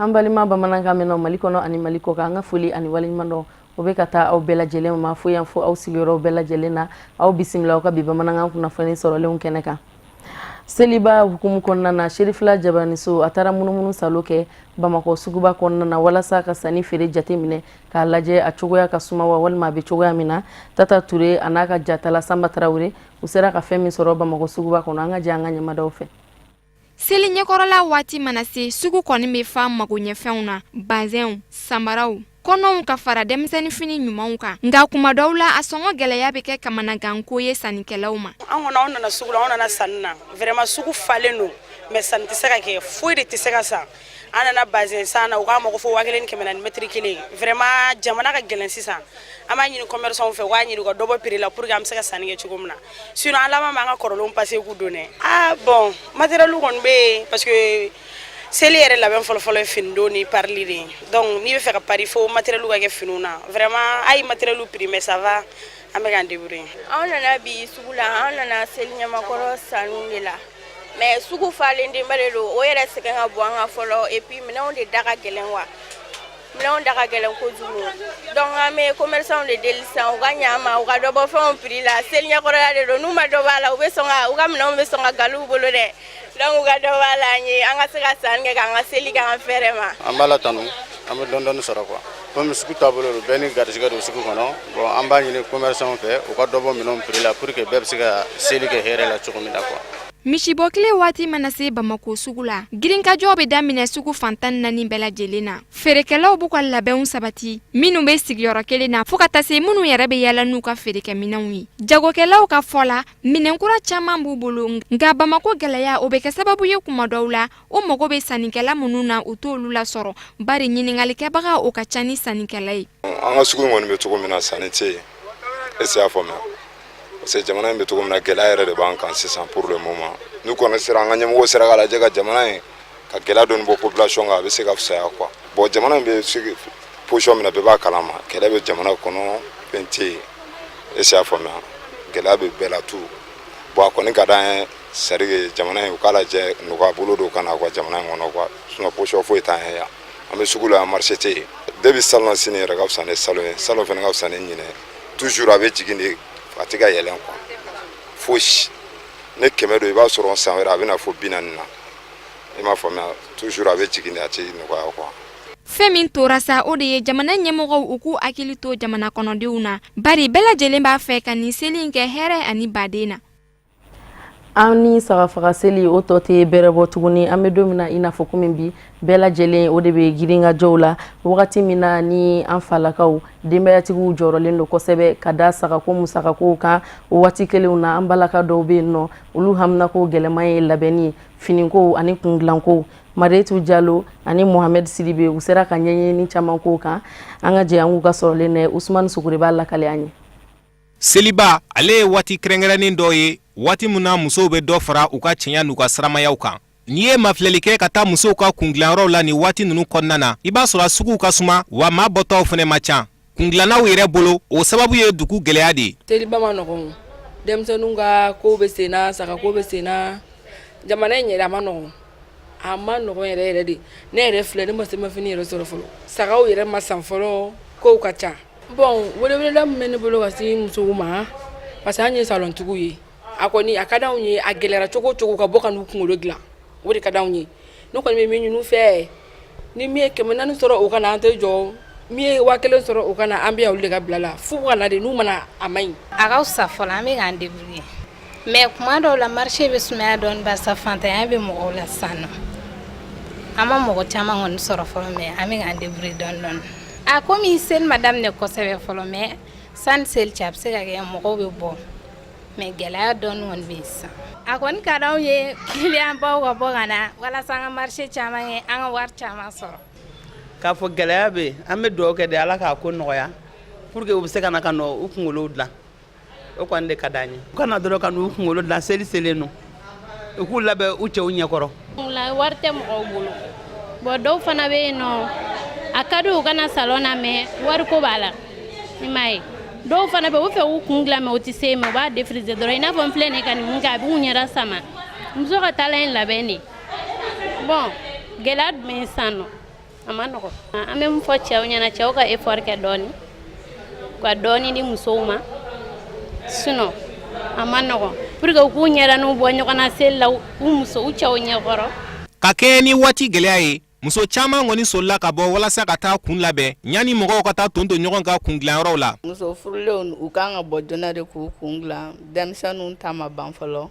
An balima bamanankan mɛnnaw Mali kɔnɔ ani Mali kɔ kan, an ka foli ani waleɲumandɔn, o bɛ ka taa aw bɛɛ lajɛlen ma fo yan, fo aw sigiyɔrɔw bɛɛ lajɛlen na. Aw bisimila aw ka bi bamanankan kunnafoni sɔrɔlenw kɛnɛ kan. Seliba hukumu kɔnɔna na, Serifila Jabaniso, a taara munumunu salo kɛ Bamakɔ suguba kɔnɔna na walasa ka sanni feere jate minɛ, k'a lajɛ a cogoya ka suma wa, walima a bɛ cogoya min na. Tata Ture a n'a ka jatala Sanba Tarawele, u sera ka fɛn min sɔrɔ Bamakɔ suguba kɔnɔ, an ka jɛ an ka ɲɛmadaw fɛ. Seli ɲɛkɔrɔla waati mana se, sugu kɔni bɛ fa magoɲɛfɛnw na, bazɛnw, samaraw, kɔnɔw, ka fara denmisɛnninfini ɲumanw kan. Nka kuma dɔw la, a sɔngɔ gɛlɛya bɛ kɛ kamanaganko ye sannikɛlaw ma. An kɔni, anw nana sugu la, anw nana sanni na. Vraiment, sugu falen don, mais sanni tɛ se ka kɛ, foyi de tɛ se ka san. An nana bazɛn san na, u k'a ma ko fo 1400 mètre kelen. Vraiment, jamana ka gɛlɛn sisan. An b'a ɲini commerçant fɛ, u k'a ɲini u ka dɔ bɔ prix la pour que an bɛ se ka sanni kɛ cogo min na. Sinon an laban b'an ka kɔrɔlenw passer k'u don dɛ. Ah bon, matériel kɔni bɛ yen, parce que seli yɛrɛ labɛn fɔlɔfɔlɔ ye finidon ni parili de ye. Donc n'i bɛ fɛ ka pari, fo matériel ka kɛ finiw na. Vraiment, hali matériel prix, mais ça va, an bɛ k'an débrouiller. Anw nana bi sugu la, an nana seli ɲamakɔrɔ sanu de la, mais sugu falen denba de don. O yɛrɛ sɛgɛn ka bon an kan fɔlɔ. Et puis minɛnw de da ka gɛlɛn wa, minɛnw da ka gɛlɛn kojugu. Donc an bɛ commerçant de deli sisan, u ka ɲa an ma, u ka dɔ bɔ fɛnw prix la. Seli ɲɛkɔrɔla de don, n'u ma dɔ bɔ a la, u bɛ sɔn ka u ka minɛnw bɛ sɔn ka gal'u bolo dɛ. Donc u ka dɔ bɔ a la an ye, an ka se ka sanni kɛ, k'an ka seli k'an fɛrɛ ma. An b'a la tanu, an bɛ dɔɔni dɔɔni sɔrɔ quoi. Komi sugu taabolo don, bɛɛ ni garijɛgɛ don sugu kɔnɔ. Bon, an b'a ɲini commerçant fɛ, u ka dɔ bɔ minɛnw prix la pour que bɛɛ bɛ se ka seli kɛ hɛrɛ la cogo min na quoi. Misibɔkile waati mana se Bamako sugu la, girinkajɔ bɛ daminɛ sugu fan 14 bɛɛ lajɛlen na. Feerekɛlaw b'u ka labɛnw sabati, minnu bɛ sigiyɔrɔ kelen na, fo ka taa se minnu yɛrɛ bɛ yala n'u ka feerekɛminɛnw ye. Jagokɛlaw ka fɔ la, minɛnkura caman b'u bolo, nka Bamako gɛlɛya, o bɛ kɛ sababu ye kuma dɔw la, o mago bɛ sannikɛla minnu na, u t'olu lasɔrɔ, bari ɲininkalikɛbaga, o ka ca ni sannikɛla ye. An ka sugu in kɔni bɛ cogo min na, sanni tɛ yen. Est-ce y'a faamuya? Parce que jamana in bɛ cogo min na, gɛlɛya yɛrɛ de b'an kan sisan pour le moment. N'u kɔni sera, an ka ɲɛmɔgɔw sera k'a lajɛ ka jamana in ka gɛlɛya dɔɔni bɔ population kan, a bɛ se ka fisaya quoi. Bon, jamana in bɛ position min na, bɛɛ b'a kalama, kɛlɛ bɛ jamana kɔnɔ, fɛn tɛ yen. Est-ce y'a faamuya? Gɛlɛya bɛ bɛɛ la tout. Bon, a kɔni ka d'an ye, c'est à dire que jamana in, u k'a lajɛ nɔgɔya bolo dɔw ka na quoi jamana in kɔnɔ quoi. Sinon position foyi t'an ye yan. An bɛ sugu la yan, marché tɛ yen. Depuis salon sini yɛrɛ ka fisa ni salon ye, salon fana ka fisa ni ɲinɛ. Toujours a bɛ jigin de, a tɛ ka yɛlɛn quoi, fosi. Ne 100 don, i b'a sɔrɔ san wɛrɛ a bɛ na fo 40 na. I m'a faamuya? Toujours a bɛ jigin de, a tɛ nɔgɔya quoi. Fɛn min tora sa, o de ye jamana ɲɛmɔgɔw, u k'u hakili to jamana kɔnɔdenw na, bari bɛɛ lajɛlen b'a fɛ ka nin seli in kɛ hɛrɛ ani baden na. An ni sagafaga seli, o tɔ tɛ bɛrɛ bɔ tuguni. An bɛ don min na i n'a fɔ komi bi, bɛɛ lajɛlen o de bɛ girinkajɔw la. Wagati min na ni an falakaw, denbayatigiw jɔrɔlen don kosɛbɛ ka da sagako musakakow kan, o waati kelenw na, an balaka dɔw bɛ yen nɔ, olu haminako gɛlɛman ye labɛnni, finikow ani kundilankow. Marietu Jalo ani Mohamed Sidibe, u sera ka ɲɛɲini caman kow kan. An ka jɛ an k'u ka sɔrɔlen dɛ. Usumani Sugure b'a lakale an ye. Seliba, ale ye waati kɛrɛnkɛrɛnnen dɔ ye, waati min na musow bɛ dɔ fara u ka cɛɲa n'u ka saramayaw kan. N'i ye mafilɛli kɛ ka taa musow ka kundilanyɔrɔw la nin waati ninnu kɔnɔna na, i b'a sɔrɔ a suguw ka suma wa, maa bɔtɔw fana ma ca kundilannaw yɛrɛ bolo. O sababu ye dugu gɛlɛya de ye. Seliba ma nɔgɔn, denmisɛnninw ka kow bɛ sen na, sagako bɛ sen na. Jamana in yɛrɛ, a ma nɔgɔn, a ma nɔgɔn yɛrɛ yɛrɛ de. Ne yɛrɛ filɛ, ne ma selimafini yɛrɛ sɔrɔ fɔlɔ, sagaw yɛrɛ ma san fɔlɔ, kow ka ca. Bon, weleweleda min bɛ ne bolo ka se musow ma, parce que an ye salontigiw ye, a kɔni a ka d'anw ye, a gɛlɛyara cogo o cogo, ka bɔ ka n'u kunkolo dilan, o de ka d'anw ye. Ne kɔni bɛ min ɲini u fɛ, ni min ye 400 sɔrɔ, o ka na, an tɛ jɔ. Min ye 1000 sɔrɔ, o ka na, an bɛ yan olu de ka bila la. F'u ka na de, n'u mana, a man ɲi. A ka fisa fɔlɔ, an bɛ k'an débrouiller, mais kuma dɔw la, marché bɛ sumaya dɔɔni, barisa fantanya bɛ mɔgɔw la sisan nɔ. An ma mɔgɔ caman kɔni sɔrɔ fɔlɔ, mais an bɛ k'an débrouiller dɔɔni dɔɔni. A komi seli ma daminɛ kosɛbɛ fɔlɔ, mais sani seli cɛ, a bɛ se ka kɛ mɔgɔw bɛ bɔ, mais gɛlɛya dɔɔni kɔni bɛ yen sisan. A kɔni ka d'anw ye client baw ka bɔ ka na walasa an ka marché caman kɛ, an ka wari caman sɔrɔ. K'a fɔ gɛlɛya bɛ yen, an bɛ dugawu kɛ de, Ala k'a ko nɔgɔya pour que u bɛ se ka na ka na u kunkolow dilan. O kɔni de ka d'an ye, u ka na dɔrɔn ka n'u kunkolo dilan. Seli selen don, u k'u labɛn u cɛw ɲɛkɔrɔ. La wari tɛ mɔgɔw bolo. Bon, dɔw fana bɛ yen nɔ, a ka di u ka na salon na, mais wariko b'a la, i m'a ye. Dɔw fana bɛ u fɛ k'u kun dilan, mais u tɛ se, mais u b'a défriser dɔrɔn. I n'a fɔ n filɛ nin ye ka nin mun kɛ, a b'u ɲɛda sama. Muso ka taalan ye labɛn de. Bon, gɛlɛya jumɛn ye sisan nɔ? A ma nɔgɔn. An bɛ mun fɔ cɛw ɲɛna, cɛw ka effort kɛ dɔɔni, ka dɔɔni di musow ma, sinon a ma nɔgɔn, pour que u k'u ɲɛdaninw bɔ ɲɔgɔn na seli la, u muso u cɛw ɲɛkɔrɔ. Ka kɛɲɛ ni waati gɛlɛya ye, muso caman kɔni solila ka bɔ walasa ka taa kun labɛn yanni mɔgɔw ka taa ton ton ɲɔgɔn kan kundilanyɔrɔw la. Muso furulenw, u kan ka bɔ joona de k'u kun dilan. Denmisɛnninw ta ma ban fɔlɔ.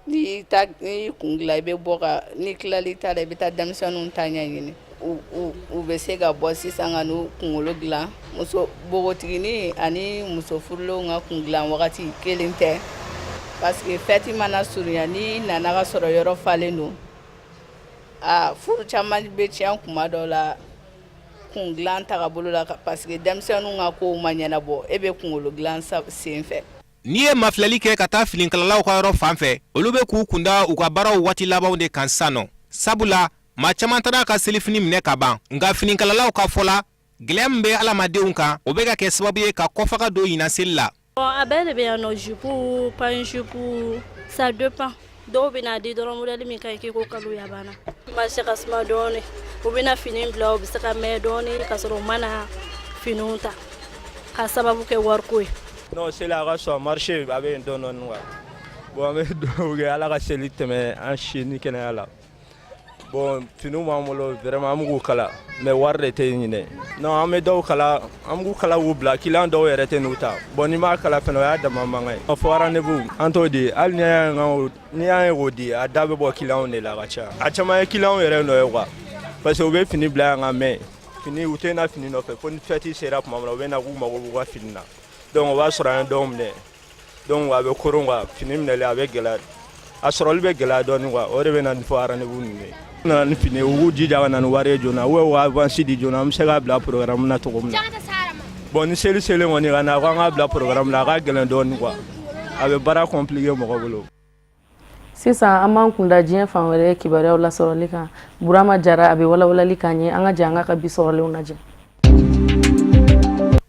N'i y'i kun dilan, i bɛ bɔ ka n'i tilala i ta la, i bɛ taa denmisɛnninw ta ɲɛɲini. U bɛ se ka bɔ sisan ka n'u kunkolo dilan. Muso npogotiginin ani muso furulenw ka kun dilan wagati kelen tɛ, parce que fɛti mana surunya, n'i nana ka sɔrɔ yɔrɔ falen don, aa, furu caman bɛ tiɲɛ kuma dɔw la kun dilan tagabolo la, parce que denmisɛnninw ka kow ma ɲɛnabɔ, e bɛ kunkolo dilan sen fɛ. N'i ye mafilɛli kɛ ka taa finikalalaw ka yɔrɔ fan fɛ, olu bɛ k'u kunda u ka baaraw waati labanw de kan sisan nɔ, sabula maa caman taara ka selifini minɛ ka ban. Nka finikalalaw ka fɔ la, gɛlɛya min bɛ adamadenw kan, o bɛ ka kɛ sababu ye ka kɔfaga don ɲinan seli la. A bɛɛ de bɛ yan nɔ, jupe, panne-jupe, ça dépend. Dɔw bɛna di dɔrɔn, modèle min ka ɲi, k'i ko kalo ya banna. Marché ka suma dɔɔni, u bɛna fini bila, u bɛ se ka mɛn dɔɔni ka sɔrɔ u ma na finiw ta, ka sababu kɛ wariko ye. Non, seli a ka sɔn, marché a bɛ yen dɔɔni dɔɔni quoi. Bon, an bɛ dugawu kɛ, Ala ka seli tɛmɛ an si ni kɛnɛya la. Bon, finiw b'an bolo vraiment, an bɛ k'u kala, mais wari de tɛ yen ɲinɛ. Non, an bɛ dɔw kala, an b'u kala k'u bila, client dɔw yɛrɛ tɛ n'u ta. Bon, n'i m'a kala fɛnɛ, o y'a dama mankan ye. Fo rendez-vous, an t'o di. Hali n'i y'an ye k'o di, a da bɛ bɔ client de la ka caya. A caman ye client yɛrɛ nɔ ye quoi, parce que u bɛ fini bila yan ka mɛn, fini u tɛ na fini nɔfɛ, fo ni fête sera tuma min na, u bɛ na k'u mago b'u ka fini na. Donc o b'a sɔrɔ an ye dɔw minɛ, donc a bɛ koron quoi. Fini minɛli a bɛ gɛlɛya, a sɔrɔli bɛ gɛlɛya dɔɔni quoi. O de bɛ na ni fo rendez-vous ninnu ye. U nana ni fini ye, u k'u jija ka na ni wari ye joona, ou bien u ka avance di joona, an bɛ se k'a bila programme na cogo min na. Bon, ni seli selen kɔni, ka na ko an k'a bila programme na, a ka gɛlɛn dɔɔni quoi, a bɛ baara compliqué mɔgɔ bolo. Sisan an b'an kunda diɲɛ fan wɛrɛ kibaruyaw lasɔrɔli kan. Burama Jara, a bɛ walawalali k'an ye. An ka jɛ an ka bi sɔrɔlenw lajɛ.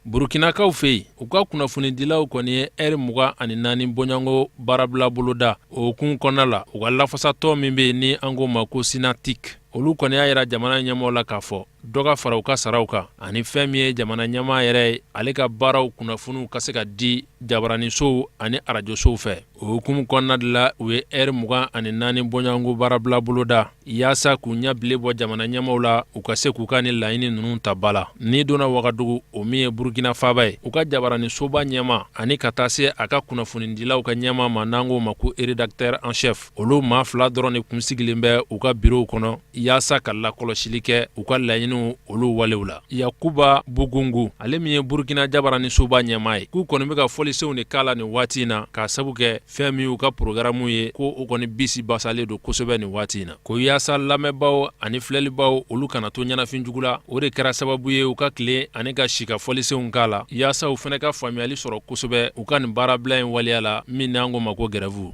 Burukinakaw fɛ yen, u ka kunnafonidilaw kɔni ye ɛri 24 bɔɲɔgɔnko baarabila boloda. O hukumu kɔnɔna la, u ka lafasatɔn min bɛ yen ni an k'o ma ko Synatic, olu kɔni y'a yira jamana ɲɛmɔgɔ la k'a fɔ dɔ ka fara u ka saraw kan, ani fɛn min ye jamana ɲɛmaa yɛrɛ ye, ale ka baaraw kunnafoniw ka se ka di jabaranisow ani arajosow fɛ. O hukumu kɔnɔna de la, u ye ɛri 24 bɔɲɔgɔnko baarabila boloda yaasa k'u ɲɛ bilen bɔ jamana ɲɛmaaw la, u ka se k'u ka ni laɲini ninnu ta ba la. N'i donna Wagadugu, o min ye Burukina faaba ye, u ka jabaranisoba ɲɛmaa ani ka taa se a ka kunnafonidilaw ka ɲɛmaa ma, n'an k'o ma ko rédacteur en chef, olu maa fila dɔrɔn de kun sigilen bɛ u ka birow kɔnɔ yaasa ka lakɔlɔsili kɛ u ka laɲiniw olu walew la. Yakuba Bugungu, ale min ye Burukina jabaranisoba ɲɛmaa ye, k'u kɔni bɛ ka fɔlisenw de k'a la nin waati in na, k'a sabu kɛ fɛn min y'u ka porogaramu ye, ko o kɔni bisi basalen don kosɛbɛ nin waati in na, ko yaasa lamɛnbaaw ani filɛlibaaw olu kana to ɲɛnafin jugu la. O de kɛra sababu ye u ka tilen ani ka si ka fɔlisenw k'a la, yaasa u fana ka faamuyali sɔrɔ kosɛbɛ u ka nin baarabila in waleya la, min n'an k'o ma ko gɛrɛfu.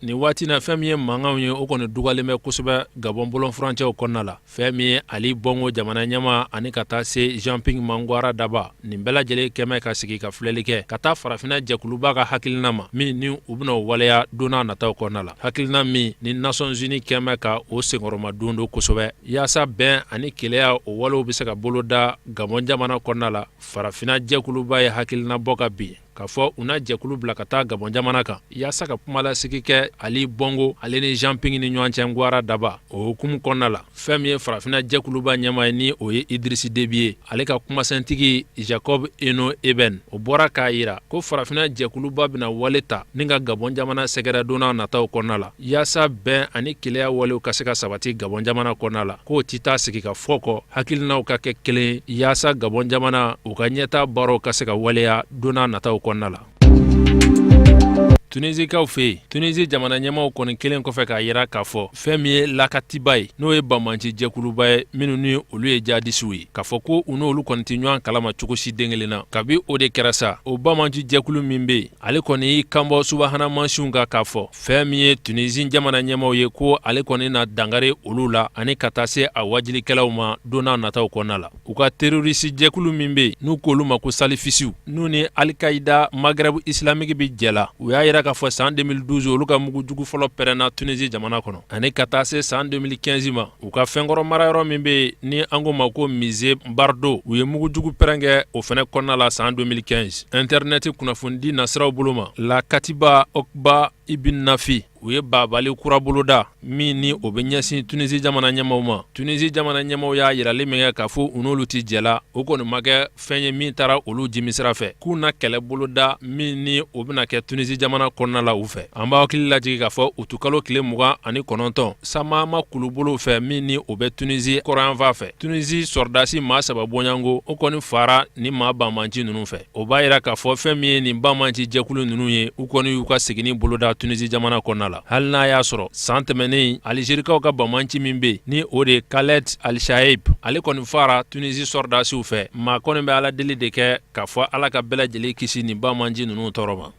Nin waati na, fɛn min ye mankanw ye, o kɔni dugalen bɛ kosɛbɛ Gabɔn bɔlɔn furancɛw kɔnɔna la. Fɛn min ye Ali Bɔngo jamana ɲɛmaa ani ka taa se Jean Ping ma Ngwara Daba, nin bɛɛ lajɛlen kɛmɛ ka sigi ka filɛli kɛ ka taa farafinna jɛkuluba ka hakilina ma, min ni u bɛna o waleya don n'a nataw kɔnɔna la, hakilina min ni Nations Unies kɛmɛ ka o senkɔrɔma don don kosɛbɛ yaasa bɛn ani kelenya o walew bɛ se ka boloda Gabɔn jamana kɔnɔna la. Farafinna jɛkuluba ye hakilina bɔ ka bin k'a fɔ u na jɛkulu bila ka taa Gabɔn jamana kan yaasa ka kumalasigi kɛ Ali Bɔngo ale ni Jean Ping ni ɲɔgɔn cɛ Ngwara Daba. O hukumu kɔnɔna la, fɛn min ye farafinna jɛkuluba ɲɛmaa ye, ni o ye Idrisi Debi ye, ale ka kumasentigi Jacob Eno Eben, o bɔra k'a yira ko farafinna jɛkuluba bɛna wale ta ni ka Gabɔn jamana sɛgɛrɛ don n'a nataw kɔnɔna la, yaasa bɛn ani kelenya walew ka se ka sabati Gabɔn jamana kɔnɔna la, k'o tɛ taa sigi ka fɔ kɔ, hakilinaw ka kɛ kelen yaasa Gabɔn jamana u ka ɲɛtaa baaraw ka se ka waleya don n'a nataw kɔnɔna la. Tunisikaw fɛ yen, Tunisi jamana ɲɛmaaw kɔni kelen kɔfɛ k'a yira k'a fɔ fɛn min ye Lakatiba ye, n'o ye banbaanci jɛkuluba ye minnu ni olu ye jadisiw ye, k'a fɔ ko u n'olu kɔni tɛ ɲɔgɔn kalama cogo si den kelen na. Kabi o de kɛra sa, o banbaanci jɛkulu min bɛ yen, ale kɔni y'i kanbɔ subahana mansinw kan k'a fɔ fɛn min ye Tunisi jamana ɲɛmaaw ye, ko ale kɔni na dankari olu la ani ka taa se a wajilikɛlaw ma don n'a nataw kɔnɔna la. U ka terorisi jɛkulu min bɛ yen n'u k'olu ma ko salifisiw, n'u ni Alikayida Magrɛbu isilamiki bɛ jɛ la, u y'a yira. k'a fɔ san 2012 olu ka mugujugu fɔlɔ pɛrɛnna Tunisie jamana kɔnɔ ani ka taa se san 2015 ma, u ka fɛnkɔrɔ marayɔrɔ min bɛ yen ni an k'o ma ko musée Bardo, u ye mugujugu pɛrɛn kɛ o fana kɔnɔna la san 2015. Internet kunnafonidi nasiraw bolo ma, la Katiba Okba Ibn Nafi, u ye babali kura boloda min ni o bɛ ɲɛsin Tunisie jamana ɲɛmaaw ma. Tunisie jamana ɲɛmaaw y'a yirali min kɛ k'a fɔ u n'olu tɛ jɛ la, o kɔni ma kɛ fɛn ye min taara olu jimi sira fɛ, k'u na kɛlɛ boloda min ni o bɛna kɛ Tunisie jamana kɔnɔna la u fɛ. An b'aw hakili lajigin k'a fɔ utukalo tile 29, Samama kulubolow fɛ min ni o bɛ Tunisie kɔrɔnyanfan fɛ, Tunisie sɔrɔdasi maa 3 bɔɲɔgɔnko, o kɔni fara ni maa banbanci ninnu fɛ. O b'a yira k'a fɔ fɛn min ye nin banbanci jɛkulu ninnu ye, u kɔni y'u ka seginni boloda Tunisie jamana kɔnɔna la, hali n'a y'a sɔrɔ san tɛmɛnen Alizerikaw ka banbanci min bɛ yen ni o de ye Khaled Al-Chaib, ale kɔni fara Tunisie sɔrɔdasiw fɛ. Maa kɔni bɛ Ala deli de kɛ k'a fɔ Ala ka bɛɛ lajɛlen kisi nin banbanci ninnu tɔɔrɔ ma.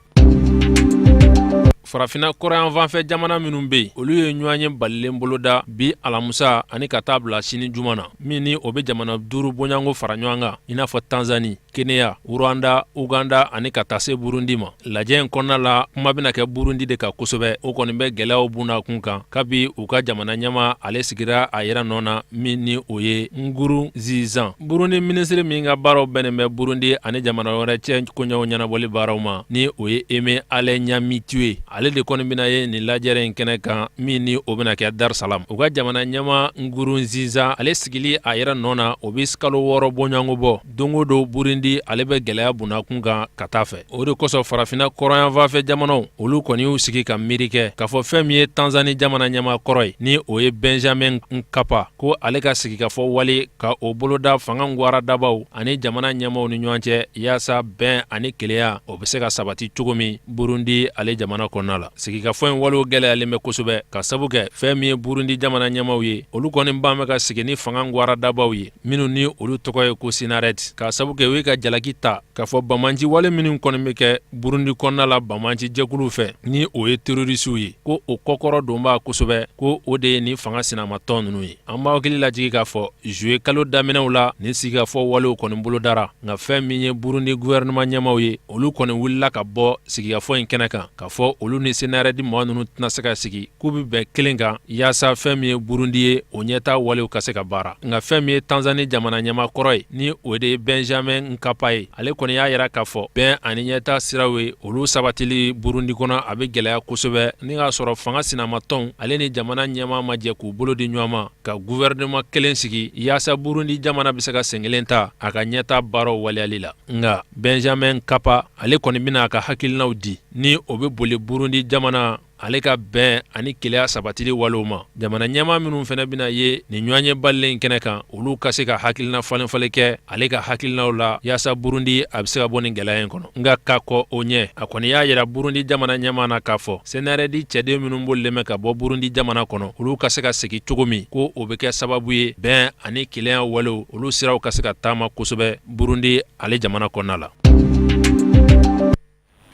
Farafinna kɔrɔnyanfanfɛ jamana minnu bɛ yen, olu ye ɲɔgɔnye balilen boloda bi alamusa ani ka taa bila sini juma na, min ni o bɛ jamana 5 bɔɲɔgɔnko fara ɲɔgɔn kan, i n'a fɔ Tanzanie, Kenya, Rwanda, Uganda ani ka taa se Burundi ma. Lajɛ in kɔnɔna la, kuma bɛna kɛ Burundi de kan kosɛbɛ. O kɔni bɛ gɛlɛyaw bundakun kan kabi u ka jamana ɲɛmaa ale sigira a yɛrɛ nɔ na, min ni o ye Nkurunziza. Burundi minisiri min ka baaraw bɛnnen bɛ Burundi ani jamana wɛrɛ cɛ koɲɛw ɲɛnabɔli baaraw ma, ni o ye Aimé Allain Nyamitwe, ale de kɔni bɛna ye nin lajɛrɛ in kɛnɛ kan, min ni o bɛna kɛ Dar Salam. U ka jamana ɲɛmaa Nkurunziza ale sigili a yɛrɛ nɔ na, o bɛ kalo 6 bɔɲɔgɔnko bɔ. Don o don Burundi ale bɛ gɛlɛya bundakun kan ka taa fɛ. O de kosɔn farafinna kɔrɔnyanfanfɛ jamanaw, olu kɔni y'u sigi ka miiri kɛ k'a fɔ fɛn min ye Tanzanie jamana ɲɛmaa kɔrɔ ye, ni o ye Benjamin Mkapa, ko ale ka sigikafɔ wale ka o boloda fanga gwaradabaw ani jamana ɲɛmaaw ni ɲɔgɔn cɛ, yaasa bɛn ani kelenya o bɛ se ka sabati cogo min Burundi ale jamana kɔnɔna la. Sigikafɔ in walew gɛlɛyalen bɛ kosɛbɛ ka sabu kɛ fɛn min ye Burundi jamana ɲɛmaaw ye, olu kɔni ban bɛ ka sigi ni fanga gwaradabaw ye minnu ni olu tɔgɔ ye ko Sénarèd, ka sabu kɛ u ye ka jalaki ta k'a fɔ banbanci wale minnu kɔni bɛ kɛ Burundi kɔnɔna la banbanci jɛkuluw fɛ, ni o ye terorisiw ye, ko o kɔkɔrɔdonbaa kosɛbɛ, ko o de ye nin fanga sinamatɔn ninnu ye. An b'aw hakili lajigin k'a fɔ juillet kalo daminɛw la, nin sigikafɔ walew kɔni bolodara, nka fɛn min ye Burundi gouvernement ɲɛmaaw ye, olu kɔni wulila ka bɔ sigikafɔ in kɛnɛ kan k'a fɔ olu ni Sénarèd maa ninnu tɛna se ka sigi k'u bɛ bɛn kelen kan yaasa fɛn min ye Burundi ye, o ɲɛtaa walew ka se ka baara. Nka fɛn min ye Tanzanie jamana ɲɛmaa kɔrɔ ye, ni o de ye Benjamin Mkapa ye, ale kɔni y'a yira k'a fɔ bɛn ani ɲɛtaa siraw ye, olu sabatili Burundi kɔnɔ a bɛ gɛlɛya kosɛbɛ ni k'a sɔrɔ fanga sinamatɔnw ale ni jamana ɲɛmaa ma jɛ k'u bolo di ɲɔgɔn ma ka gouvernement kelen sigi yaasa Burundi jamana bɛ se ka sen kelen ta a ka ɲɛtaa baaraw waleyali la. Nka Benjamin Mkapa ale kɔni bɛna a ka hakilinaw di ni o bɛ boli Burundi jamana ale ka bɛn ani kelenya sabatili walew ma. Jamana ɲɛmaa minnu fana bɛna ye nin ɲɔgɔnye balilen in kɛnɛ kan, olu ka se ka hakilina falenfalen kɛ ale ka hakilinaw la yaasa Burundi a bɛ se ka bɔ nin gɛlɛya in kɔnɔ. Nka ka kɔn o ɲɛ, a kɔni y'a yira Burundi jamana ɲɛmaa na k'a fɔ Sénarèd cɛden minnu bolilen bɛ ka bɔ Burundi jamana kɔnɔ, olu ka se ka segin cogo min, ko o bɛ kɛ sababu ye bɛn ani kelenya walew, olu siraw ka se ka taama kosɛbɛ Burundi ale jamana kɔnɔna la.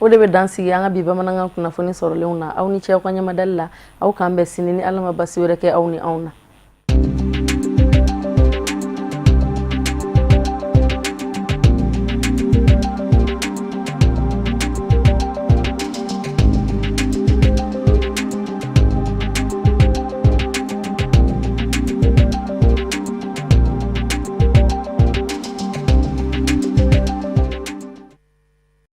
O de bɛ dan sigi an ka bi bamanankan kunnafoni sɔrɔlenw na. Aw ni ce aw ka ɲɛmadali la. Aw k'an bɛn sini ni Ala ma basi wɛrɛ kɛ aw ni anw na.